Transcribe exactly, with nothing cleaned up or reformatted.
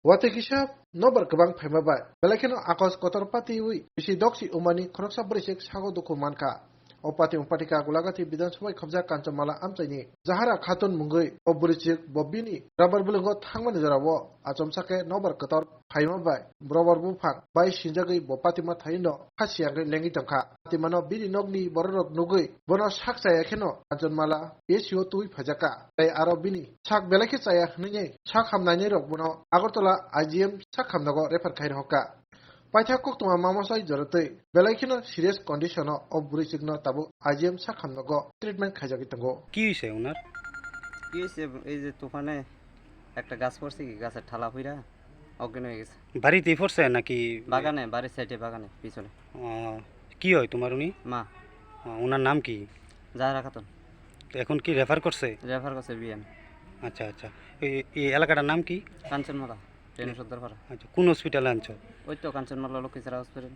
Watwi kisa nobar kwbang phaima bai, belai kheno akos kotor patiwi bisi doksi umani khoroksa bwrwisik sago dukhu mankha. O patimung patika Gulagati Bidhan Sabha khobjak Kanchanmala amchaini Jahara Khatun mungwi o bwrwisik bo bini rubber bwlwngo thangmani jorao achomsa khe nobar kotor phaima bai rubber buphang bai sinjagwi bo patima thaino ha siyangwi lengwi tongkha. Patimano bini nokni bororok nugwi bono sak chaya kheno Kanchanmala P S C o twi phaijakha. Tei aro bini sak belai khe chaya hwnwi sak hamnainai rok bono Agartala I G M sak hamnago refer khai rohorkha. Paithak koktwma mamosai joratwi belai kheno serious condition o o bwrwi chikno tabuk I G M sak hamnago treatment khaijagwi tongo. কি হয়েছে ওনার? কি হয়েছে? এই যে তুফানে একটা গাছ পড়ছে, কি গাছের ঠালা পড়া অজ্ঞান হয়ে গেছে। বাড়িতেই পড়ছে নাকি? বাগানে, বাড়ির সাইডে, বাগানে, পিছনে। আহ, কি হয় তোমার উনি? মা। আহ, ওনার নাম কি? জাহেরা খাতুন। তো এখন কি রেফার করছে? রেফার করছে বিএম। আচ্ছা, আচ্ছা। এই, এই এলাকাটার নাম কি? কাঞ্চনমালা, টেনু সর্দারপাড়া। আচ্ছা, কোন হসপিটালে আনছো? ওই তো কাঞ্চনমালা লক্ষ্মীছড়া হসপিটাল।